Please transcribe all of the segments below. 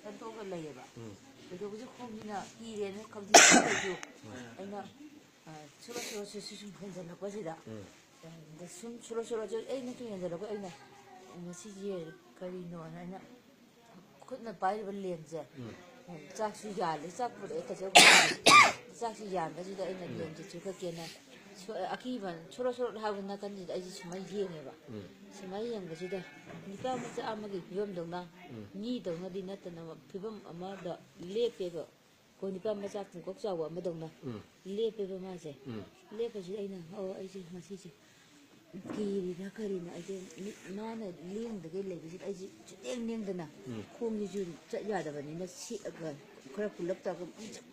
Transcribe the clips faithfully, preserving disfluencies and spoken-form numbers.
ꯐꯟꯇꯣꯛꯑꯒ ꯂꯩꯌꯦꯕ꯫ ꯎꯝ꯫ ꯀꯩꯗꯧꯕꯁꯦ ꯈꯣꯡꯁꯤꯅ ꯀꯤꯔꯦꯅ ꯈꯪꯖꯤꯟꯕꯁꯨ ꯑꯩꯅ, ꯑ, ꯁꯣꯔꯣ ꯁꯣꯔꯣ ꯁꯨ-, ꯁꯨ-, ꯁꯨꯝ ꯍꯦꯟꯖꯜꯂꯛꯄꯁꯤꯗ, ꯎꯝ꯫ ꯑ, ꯁꯨꯝ ꯁꯣꯔꯣ ꯁꯣꯔꯣ ꯁꯨ-, ꯑꯩꯅ ꯁꯨꯝ ꯍꯦꯟꯖꯜꯂꯛꯄ ꯑꯩꯅ, "ꯃꯁꯤꯁꯦ ꯀꯔꯤꯅꯣꯅ?" ꯑꯩꯅ ꯈꯨꯠꯅ ꯄꯥꯏꯔꯤꯕ ꯂꯦꯝꯁꯦ, ꯎꯝ꯫ ꯆꯥꯛꯁꯨ ꯌꯥꯜꯂꯦ, ꯆꯥꯛ ꯄꯨꯔꯛꯑꯦ ꯀꯩꯁꯨ꯫ ꯆꯥꯛꯁꯨ ꯌꯥꯟꯕꯁꯤꯗ ꯑꯩꯅ ꯎꯝ꯫ ꯂꯦꯝꯁꯦ ꯆꯨꯈꯠꯀꯦꯅ ꯁꯣ-, ꯑꯀꯤꯕ ꯁꯣꯔꯣ ꯁꯣꯔꯣ ꯍꯥꯏꯕ ꯅꯥꯀꯟꯁꯤꯗ ꯑꯩꯁꯦ ꯁꯨꯃꯥꯏꯅ ꯌꯦꯡꯉꯦꯕ꯫ ꯎꯝ꯫ ꯁꯨꯃꯥꯏꯅ ꯌꯦꯡꯕꯁꯤꯗ ꯅꯨꯄꯥ ꯃꯆꯥ ꯑꯃꯒꯤ ꯐꯤꯕꯝꯗꯧꯅ, ꯎꯝ꯫ ꯃꯤꯗꯧꯅꯗꯤ ꯅꯠꯇꯅ ꯐꯤꯕꯝ ꯑꯃꯗ ꯂꯦꯞꯄꯦꯕ꯫ ꯑꯩꯈꯣꯏ ꯅꯨꯄꯥ ꯃꯆꯥ ꯄꯨꯡꯀꯣꯛ ꯆꯥꯎꯕ ꯑꯃꯗꯧꯅ ꯎꯝ꯫ ꯂꯦꯞꯄꯦꯕ ꯃꯥꯁꯦ꯫ ꯎꯝ꯫ ꯂꯦꯞꯄꯁꯤꯗ ꯑꯩꯅ, "ꯑꯣ, ꯑꯩꯁꯦ ꯉꯁꯤꯁꯦ ꯀꯤꯔꯤꯔꯥ ꯀꯔꯤꯅꯣ?" ꯑꯩꯁꯦ ꯃꯤꯠ ꯃꯥꯅ ꯂꯦꯡꯗꯒꯩ ꯂꯩꯕꯁꯤꯗ ꯑꯩꯁꯦ ꯁꯨꯛꯂꯦꯡ ꯂꯦꯡꯗꯅ ꯎꯝ꯫ ꯈꯣꯡꯁꯤꯁꯨ ꯆꯠ ꯌꯥꯗꯕꯅꯤꯅ ꯁꯦꯠꯂꯒ ꯈꯔ ꯀꯨꯜꯂꯞ ꯇꯧꯔꯒ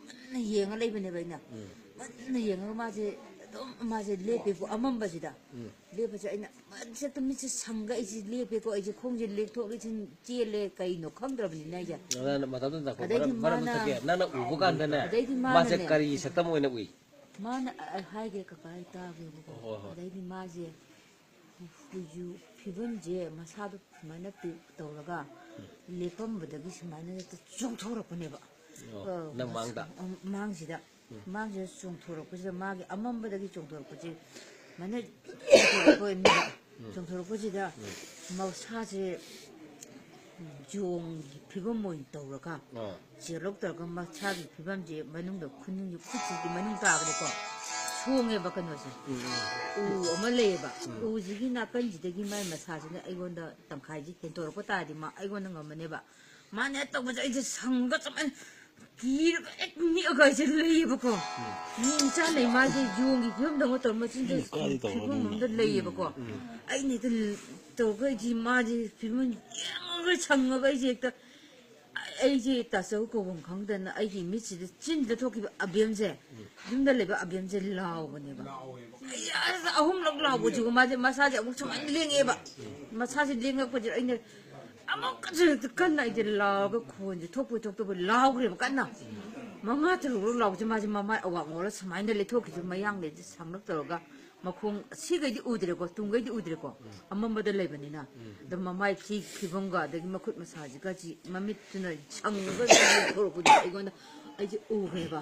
ꯃꯨꯟꯅ ꯌꯦꯡꯉ ꯂꯩꯕꯅꯦꯕ ꯑꯩꯅ꯫ ꯎꯝ꯫ ꯃꯨꯟꯅ ꯌꯦꯡꯉꯒ ꯃꯥꯁꯦ ꯑꯗꯨꯝ ꯃꯥꯁꯦ ꯂꯦꯞꯄꯦꯀꯣ ꯑꯃꯝꯕꯁꯤꯗ꯫ ꯎꯝ꯫ ꯂꯦꯞꯄꯁꯦ ꯑꯩꯅ ꯃꯁꯛꯇ ꯃꯤꯠꯁꯦ ꯁꯪꯒ ꯑꯩꯁꯦ ꯂꯦꯞꯄꯦꯀꯣ, ꯑꯩꯁꯦ ꯈꯣꯡꯁꯦ ꯂꯦꯛꯊꯣꯛ ꯂꯦꯛꯁꯤꯟ ꯆꯦꯜꯂꯦ, ꯀꯩꯅꯣ ꯈꯪꯗ꯭ꯔꯕꯅꯤꯅ ꯑꯩꯁꯦ꯫ ꯅꯪꯅ ꯃꯇꯝꯗꯨꯗ ꯉꯥꯏꯈꯣ, ꯑꯗꯩꯗꯤ ꯃꯔꯝ, ꯃꯔꯝ ꯃꯥꯅ ꯊꯛꯀꯦ꯫ ꯅꯪꯅ ꯎꯕ ꯀꯥꯟꯗꯅꯦ, ꯑꯗꯩꯗꯤ ꯃꯥꯁꯦ ꯃꯥꯅꯅꯦ꯫ ꯀꯔꯤ ꯁꯛꯇꯝ ꯑꯣꯏꯅ ꯎꯏ? ꯃꯥꯅ, ꯑ, ꯑ, ꯍꯥꯏꯒꯦ ꯀꯀꯥ, ꯑꯩ ꯇꯥꯒꯦꯕꯀꯣ꯫ ꯍꯣꯏ, ꯍꯣꯏ꯫ ꯑꯗꯩꯗꯤ ꯃꯥꯁꯦ ꯍꯧꯖꯤꯛ ꯐꯤꯕꯝꯁꯦ ꯃꯁꯥꯗꯣ ꯁꯨꯃꯥꯏꯅ ꯄꯤ-, ꯇꯧꯔꯒ ꯎꯝ꯫ ꯂꯦꯞꯄꯝꯕꯗꯒꯤ ꯁꯨꯃꯥꯏꯅ ꯍꯦꯛꯇ ꯆꯣꯡꯊꯣꯔꯛꯄꯅꯦꯕ꯫ ꯑꯣ, ꯑ, ꯅꯪ ꯃꯥꯡꯗ? ꯑ, ꯃꯥꯡꯁꯤꯗ꯫ ꯎꯝ꯫ ꯃꯥꯡꯁꯤꯗ ꯆꯣꯡꯊꯣꯔꯛꯄꯁꯤꯗ ꯃꯥꯒꯤ ꯑꯃꯝꯕꯗꯒꯤ ꯆꯣꯡꯊꯣꯔꯛꯄꯁꯦ ꯁꯨꯃꯥꯏꯅ ꯆꯣꯡꯊꯣꯔꯛꯄ ꯑꯣꯏꯅ ꯎꯝ꯫ ꯆꯣꯡꯊꯣꯔꯛꯄꯁꯤꯗ ꯎꯝ꯫ ꯃꯁꯥꯁꯦ ꯌꯣꯡꯒꯤ ꯐꯤꯕꯝ ꯑꯣꯏꯅ ꯇꯧꯔꯒ ꯑꯥ꯫ ꯆꯦꯜꯂꯛ ꯇꯧꯔꯒ ꯃꯁꯥꯒꯤ ꯐꯤꯕꯝꯁꯦ ꯃꯅꯨꯡꯗ ꯈꯨꯅꯨꯡꯒꯤ ꯈꯨꯠꯁꯤꯗꯤ ꯃꯅꯨꯡ ꯇꯥꯈ꯭ꯔꯦꯀꯣ꯫ ꯁꯣꯡꯉꯦꯕ ꯀꯩꯅꯣꯁꯦ꯫ ꯎꯝ, ꯎꯝ꯫ ꯎ ꯑꯃ ꯂꯩꯌꯦꯕ꯫ ꯎꯝ꯫ ꯎꯁꯤꯒꯤ ꯅꯥꯀꯟꯁꯤꯗꯒꯤ ꯃꯥꯏ ꯃꯁꯥꯁꯤꯅ ꯑꯩꯉꯣꯟꯗ ꯇꯪꯈꯥꯏꯁꯦ ꯍꯦꯟꯇꯣꯔꯛꯄ ꯇꯥꯔꯗꯤ ꯃꯥ ꯑꯩꯉꯣꯟꯗ ꯉꯝꯃꯅꯦꯕ꯫ ꯃꯥꯅ ꯍꯦꯛ ꯇꯧꯕꯁꯦ ꯑꯩꯁꯦ ꯁꯪꯒ ꯆꯞ ꯃꯥꯟꯅꯩ꯫ ꯀꯤꯔꯒ ꯍꯦꯛ ꯅꯤꯛꯑꯒ ꯑꯩꯁꯦ ꯂꯩꯌꯦꯕꯀꯣ꯫ ꯎꯝ꯫ ꯃꯤ ꯃꯆꯥ ꯂꯩ ꯃꯥꯁꯦ ꯌꯣꯡꯒꯤ ꯐꯤꯕꯝꯗꯧꯅ ꯇꯧꯔ ꯃꯆꯤꯟꯗ ꯎꯝ, ꯀꯥꯏꯗ ꯇꯧꯔꯕꯅꯣ? ꯐꯤꯕꯝ ꯑꯃꯗ ꯂꯩꯌꯦꯕꯀꯣ꯫ ꯎꯝ꯫ ꯑꯩꯅ ꯍꯦꯛꯇ ꯇꯧꯔꯒ ꯑꯩꯁꯦ ꯃꯥꯁꯦ ꯐꯤꯕꯝ ꯌꯦꯡꯉꯒ ꯁꯪꯉꯒ ꯑꯩꯁꯦ ꯍꯦꯛꯇ ꯑꯩꯁꯦ ꯇꯥꯆꯧ ꯀꯧꯐꯝ ꯈꯪꯗꯅ ꯑꯩꯒꯤ ꯃꯤꯠꯁꯤꯗ ꯆꯤꯟꯗ ꯊꯣꯛꯈꯤꯕ ꯑꯕꯦꯝꯁꯦ, ꯎꯝ꯫ ꯌꯨꯝꯗ ꯂꯩꯕ ꯑꯕꯦꯝꯁꯦ ꯂꯥꯎꯕꯅꯦꯕ꯫ ꯂꯥꯎꯋꯦꯕ꯫ ꯑꯩ ꯑꯁ ꯑꯍꯨꯝꯂꯛ ꯂꯥꯎꯕꯁꯤꯕꯨ ꯃꯥꯁꯦ ꯃꯁꯥꯁꯦ ꯑꯃꯨꯛ ꯁꯨꯃꯥꯏꯅ ꯂꯦꯡꯉꯦꯕ꯫ ꯎꯝ꯫ ꯃꯁꯥꯁꯦ ꯂꯦꯡꯉꯛꯄꯁꯦ ꯑꯩꯅ ꯑꯃꯨꯛꯀꯁꯨ ꯍꯦꯛꯇ ꯀꯟꯅ ꯑꯩꯁꯦ ꯂꯥꯎꯔꯒ ꯈꯣꯟꯁꯦ ꯊꯣꯛꯄꯣꯏ ꯊꯣꯛꯇꯕꯣꯏ ꯂꯥꯎꯈ꯭ꯔꯦꯕ ꯀꯟꯅ꯫ ꯃꯉꯥ ꯇꯔꯨꯛꯂꯛ ꯂꯥꯎꯕꯁꯦ ꯃꯥꯁꯦ ꯃꯃꯥꯏ ꯑꯋꯥꯡ ꯑꯣꯜꯂ ꯁꯨꯃꯥꯏꯅ ꯂꯩꯊꯣꯛꯈꯤꯁꯦ ꯃꯌꯥꯡꯂꯩꯁꯦ ꯁꯪꯂꯛ ꯇꯧꯔꯒ ꯃꯈꯣꯡ ꯁꯤꯈꯩꯗꯤ ꯎꯗ꯭ꯔꯦꯀꯣ, ꯇꯨꯡꯈꯩꯗꯤ ꯎꯗ꯭ꯔꯦꯀꯣ, ꯑꯃꯝꯕꯗ ꯂꯩꯕꯅꯤꯅ꯫ ꯑꯗꯣ ꯃꯃꯥꯏ ꯁꯤ ꯐꯤꯕꯝꯒ ꯑꯗꯒꯤ ꯃꯈꯨꯠ ꯃꯁꯥꯁꯤꯒ ꯁꯤ ꯃꯃꯤꯠꯇꯨꯅ ꯁꯪꯉꯒ ꯌꯦꯡꯊꯣꯔꯛꯄꯗꯨꯗ ꯑꯩꯉꯣꯟꯗ, ꯑꯩꯁꯦ ꯎꯈ꯭ꯔꯦꯕ꯫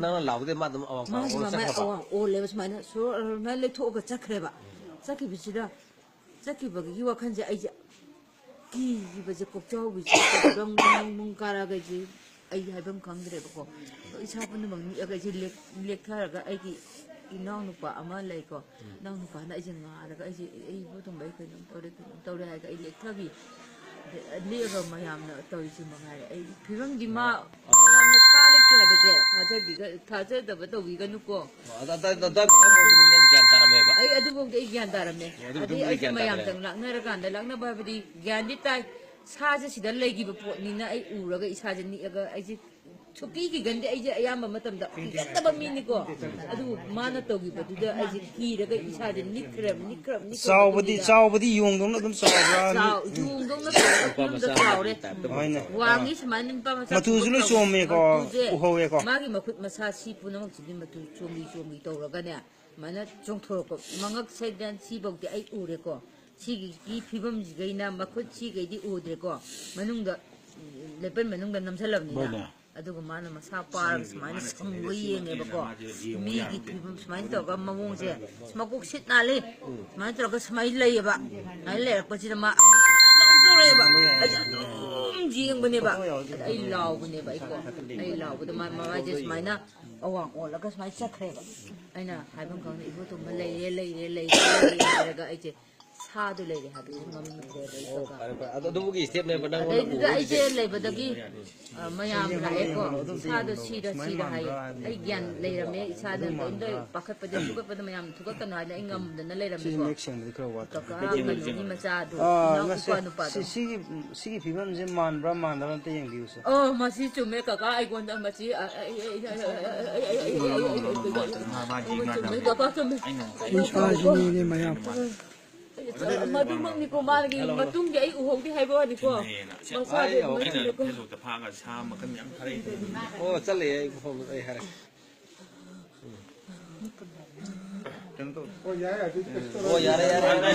ꯅꯪꯅ ꯂꯥꯎꯕꯗꯩ ꯃꯥ ꯑꯗꯨꯝ ꯑꯋꯥꯡ ꯃꯥꯒꯤ ꯄꯥꯡ ꯃꯃꯥꯏ ꯆꯠꯈ꯭ꯔꯕ? ꯑꯋꯥꯡ ꯑꯣꯜꯂꯦꯕ ꯁꯨꯃꯥꯏꯅ, ꯁꯣꯔ ꯑꯗꯨꯃꯥꯏꯅ ꯂꯩꯊꯣꯛꯑꯒ ꯆꯠꯈ꯭ꯔꯦꯕ꯫ ꯆꯠꯈꯤꯕꯁꯤꯗ, ꯆꯠꯈꯤꯕꯒꯤ ꯋꯥꯈꯜꯁꯦ ꯑꯩꯁꯦ ꯀꯤꯈꯤꯕꯁꯦ, ꯀꯣꯛꯆꯥꯎꯕꯤꯁꯦ ꯕ꯭ꯔꯪ ꯕ꯭ꯔꯪ ꯕ꯭ꯔꯪ ꯀꯥꯔꯛꯑꯒ ꯑꯩꯁꯦ, ꯑꯩ ꯍꯥꯏꯐꯝ ꯈꯪꯗ꯭ꯔꯦꯕꯀꯣ꯫ ꯏꯁꯥ ꯄꯨꯝꯅꯃꯛ ꯅꯤꯛꯑꯒ ꯑꯩꯁꯦ ꯂꯦꯛ-, ꯂꯦꯛꯊꯔꯒ ꯑꯩꯒꯤ ꯏꯅꯥꯎꯅꯨꯄꯥ ꯑꯃ ꯂꯩꯀꯣ, ꯏꯅꯥꯎꯅꯨꯄꯥꯅ ꯑꯩꯁꯦ ꯉꯥꯔꯒ ꯑꯩꯁꯦ, "ꯑꯩ ꯏꯕꯣꯇꯣꯝꯕ, ꯑꯩ ꯀꯩꯅꯣꯝ ꯇꯧꯔꯦ, ꯀꯩꯅꯣꯝ ꯇꯧꯔꯦ" ꯍꯥꯏꯔꯒ ꯑꯩ ꯂꯦꯛꯊꯕꯤ꯫ ꯑꯗ ꯂꯦꯛꯑꯒ ꯃꯌꯥꯝꯅ ꯇꯧꯔꯤꯁꯦ ꯃꯉꯥꯏꯔꯦ꯫ ꯑꯩ ꯐꯤꯕꯝꯗꯤ ꯃꯥ ꯃꯌꯥꯝꯅ ꯁꯥ ꯂꯩꯇꯦ ꯍꯥꯏꯕꯁꯦ ꯊꯥꯖꯕꯤꯒ-, ꯊꯥꯖꯗꯕ ꯇꯧꯕꯤꯒꯅꯨꯀꯣ꯫ ꯑꯗ-, ꯑꯗ-, ꯑꯗ-, ꯑꯗ-, ꯑꯗ-, ꯅꯪ ꯒ꯭ꯌꯥꯟ ꯇꯥꯔꯝꯃꯦꯕ? ꯑꯩ ꯑꯗꯨꯐꯥꯎꯗꯤ ꯑꯩ ꯒ꯭ꯌꯥꯟ ꯇꯥꯔꯝꯃꯦ꯫ ꯑꯣ, ꯑꯗꯨ ꯑꯗꯩ ꯃꯇꯨꯡꯗ ꯑꯩ ꯑꯩꯁꯦ ꯒ꯭ꯌꯥꯟ ꯃꯌꯥꯝ ꯇꯥꯔꯦ꯫ ꯆꯪ ꯂꯥꯛꯅꯔꯀꯥꯟꯗ, ꯂꯥꯛꯅꯕ ꯍꯥꯏꯕꯗꯤ ꯒ꯭ꯌꯥꯟꯗꯤ ꯇꯥꯏ꯫ ꯁꯥꯁꯦ ꯁꯤꯗ ꯂꯩꯈꯤꯕ ꯄꯣꯠꯅꯤꯅ ꯑꯩ ꯎꯔꯒ ꯏꯁꯥꯁꯦ ꯅꯤꯛꯑꯒ ꯑꯩꯁꯦ ꯁꯨꯛꯀꯤ ꯀꯤꯒꯟꯗꯦ꯫ ꯑꯩꯁꯦ ꯑꯌꯥꯝꯕ ꯃꯇꯝꯗ ꯀꯤꯒꯟꯗꯕ ꯃꯤꯅꯤꯀꯣ꯫ ꯑꯗꯨꯕꯨ ꯃꯥꯅ ꯇꯧꯈꯤꯕꯗꯨꯗ ꯑꯩꯁꯦ ꯀꯤꯔꯒ ꯏꯁꯥꯁꯦ ꯅꯤꯛꯈ꯭ꯔꯦꯕ, ꯅꯤꯛꯈ꯭ꯔꯕ, ꯅꯤꯛꯈ꯭ꯔꯕ ꯆꯥꯎꯕꯗꯤ ꯃꯇꯨꯡꯗ ꯆꯥꯎꯕꯗꯤ ꯌꯣꯡꯗꯧꯅ ꯑꯗꯨꯝ ꯆꯥꯎꯕ꯭ꯔꯥ? ꯆꯥꯎ-, ꯌꯣꯡꯗꯧꯅ ꯆꯥꯎꯔꯒ ꯐꯤꯕꯝꯗ ꯆꯥꯎꯔꯦ꯫ ꯍꯣꯏꯅꯦ꯫ ꯋꯥꯡꯉꯤ ꯁꯨꯃꯥꯏꯅ ꯅꯨꯄꯥ ꯃꯆꯥ ꯃꯇꯨꯁꯨ ꯂꯣꯏ ꯆꯣꯝꯃꯦꯀꯣ, ꯃꯇꯨꯁꯦ, ꯎꯍꯧꯋꯦꯀꯣ꯫ ꯃꯥꯒꯤ ꯃꯈꯨꯠ ꯃꯁꯥ ꯁꯤ ꯄꯨꯝꯅꯃꯛꯁꯤꯗꯤ ꯃꯇꯨ ꯆꯣꯝꯕꯤ ꯆꯣꯝꯕꯤ ꯇꯧꯔꯒꯅꯦ, ꯁꯨꯃꯥꯏꯅ ꯆꯣꯡꯊꯣꯔꯛꯄ ꯃꯉꯛ ꯁꯦꯗꯦꯟ ꯁꯤꯐꯧꯗꯤ ꯑꯩ ꯎꯔꯦꯀꯣ꯫ ꯁꯤꯒꯤ ꯐꯤꯕꯝꯁꯤꯒꯩꯅ ꯃꯈꯨꯠ ꯁꯤꯈꯩꯗꯤ ꯎꯗ꯭ꯔꯦꯀꯣ, ꯃꯅꯨꯡꯗ, ꯎꯝ, ꯂꯦꯄꯟ ꯃꯅꯨꯡꯗ ꯅꯝꯁꯤꯜꯂꯕꯅꯤꯅ꯫ ꯍꯣꯏꯅꯦ꯫ ꯑꯗꯨꯒ ꯃꯥꯅ ꯃꯁꯥ ꯄꯥꯔꯒ ꯁꯨꯃꯥꯏꯅ ꯁꯪꯕ ꯌꯦꯡꯉꯦꯕꯀꯣ꯫ ꯃꯤꯒꯤ ꯐꯤꯕꯝ ꯁꯨꯃꯥꯏꯅ ꯇꯧꯔꯒ ꯃꯑꯣꯡꯁꯦ, ꯃꯀꯣꯛ ꯁꯤꯠ ꯅꯥꯜꯂꯤ, ꯁꯨꯃꯥꯏꯅ ꯇꯧꯔꯒ ꯁꯨꯃꯥꯏꯅ ꯂꯩꯌꯦꯕ꯫ ꯁꯨꯃꯥꯏꯅ ꯂꯩꯔꯛꯄꯁꯤꯗ ꯃꯥ ꯑꯃꯨꯛ ꯉꯥꯎꯊꯣꯔꯛꯑꯦꯕ꯫ ꯑꯩꯁꯦ ꯑꯗꯨꯝ ꯌꯦꯡꯕꯅꯦꯕ꯫ ꯑꯗ ꯑꯩ ꯂꯥꯎꯕꯅꯦꯕ, ꯑꯩꯀꯣ꯫ ꯑꯩ ꯂꯥꯎꯕꯗ ꯃꯥ ꯃꯃꯥꯏꯁꯦ ꯁꯨꯃꯥꯏꯅ ꯑꯋꯥꯡ ꯑꯣꯜꯂꯒ ꯁꯨꯃꯥꯏꯅ ꯆꯠꯈ꯭ꯔꯦꯕ꯫ ꯑꯩꯅ ꯍꯥꯏꯐꯝ ꯈꯪꯗꯦ, "ꯏꯕꯣꯇꯣꯝꯕ ꯂꯩꯔꯦ, ꯂꯩꯔꯦ, ꯂꯩꯔꯦ" ꯍꯥꯏꯔꯒ ꯑꯩꯁꯦ ꯁꯥꯗꯣ ꯂꯩꯔꯦ ꯍꯥꯏꯕꯗꯨ ꯉꯝꯗ꯭ꯔꯦꯕ ꯑꯩ꯫ ꯑꯣ, ꯐꯔꯦ, ꯐꯔꯦ꯫ ꯑꯗꯣ ꯑꯗꯨꯕꯨꯒꯤ ꯁ꯭ꯇꯦꯞꯅꯦꯕ ꯅꯪꯉꯣꯟꯗ ꯑꯗꯩꯗꯨꯗ ꯑꯩꯁꯦ ꯎꯍꯧꯔꯤꯁꯦ꯫ ꯂꯩꯕꯗꯒꯤ, ꯑ, ꯃꯌꯥꯝ ꯂꯥꯛꯑꯦꯀꯣ, ꯁꯥꯗꯣ ꯁꯤꯔ ꯁꯤꯔ ꯍꯥꯏꯌꯦ꯫ ꯑꯩ ꯒ꯭ꯌꯥꯟ ꯂꯩꯔꯝꯃꯦ, ꯏꯁꯥꯗ ꯀꯔꯤꯝꯇ ꯄꯥꯈꯠꯄꯗꯤ ꯊꯨꯀꯠꯄꯗ ꯃꯌꯥꯝ ꯊꯨꯀꯠꯀꯅꯨ ꯍꯥꯏꯅ ꯑꯩ ꯉꯝꯗꯅ ꯁꯤꯁꯦ ꯂꯩꯔꯝꯃꯦꯀꯣ꯫ ꯃꯌꯦꯛ ꯁꯦꯡꯕꯗꯤ ꯈꯔ ꯋꯥꯠꯄ꯫ ꯀꯀꯥ ꯀꯩꯅꯣꯒꯤ ꯃꯆꯥꯗꯣ, ꯑꯥ, ꯏꯅꯥꯎ ꯉꯁꯤ ꯏꯄ꯭ꯋꯥ ꯅꯨꯄꯥꯗꯣ꯫ ꯁꯤ-, ꯁꯤꯒꯤ, ꯁꯤꯒꯤ ꯐꯤꯕꯝꯁꯦ ꯃꯥꯟꯕ꯭ꯔꯥ ꯃꯥꯟꯗꯕ꯭ꯔꯥ ꯑꯝꯇ ꯌꯦꯡꯕꯤꯌꯨꯁꯦ꯫ ꯑꯣ, ꯃꯁꯤ ꯆꯨꯝꯃꯦ ꯀꯀꯥ, ꯑꯩꯉꯣꯟꯗ ꯃꯁꯤ, ꯑ, ꯑ, ꯑ, ꯑ, ꯑ, ꯑ, ꯑ, ꯑ, ꯑ, ꯑ, ꯑ, ꯑ, ꯑ, ꯑ, ꯆꯨꯝꯃꯦ ꯀꯀꯥ, ꯆꯨꯝꯃꯦ꯫ ꯑꯩꯉꯣꯟꯗ ꯆꯨꯝꯃꯦ꯫ ꯃꯌꯥꯝ꯫ ꯑ, ꯃꯗꯨꯃꯛꯅꯤꯀꯣ ꯃꯥꯒꯤ ꯃꯇꯨꯡꯗꯤ ꯑꯩ ꯎꯍꯧꯗꯦ ꯍꯥꯏꯕ ꯋꯥꯅꯤꯀꯣ꯫ ꯃꯁꯥꯗꯤ ꯑꯗꯨꯃꯥꯏꯅ ꯇꯧꯋꯦꯀꯣ꯫ ꯐꯦꯁꯕꯨꯛꯇ ꯐꯥꯒ ꯁꯥ ꯃꯈꯜ ꯃꯌꯥꯝ ꯊꯥꯔꯛꯏ꯫ ꯑꯣ, ꯆꯠꯂꯦ, ꯑꯩ ꯎꯍꯧ-, ꯑꯩ ꯍꯥꯏꯔꯛꯀꯦ꯫ ꯀꯩꯅꯣ ꯇꯧ꯫ ꯑꯣ, ꯌꯥꯔꯦ, ꯑꯗꯨꯗꯤ ꯀꯩꯁꯨ ꯇꯧꯔꯣꯏ꯫ ꯑꯣ, ꯌꯥꯔꯦ, ꯌꯥꯔꯦ, ꯌꯥꯔꯦ꯫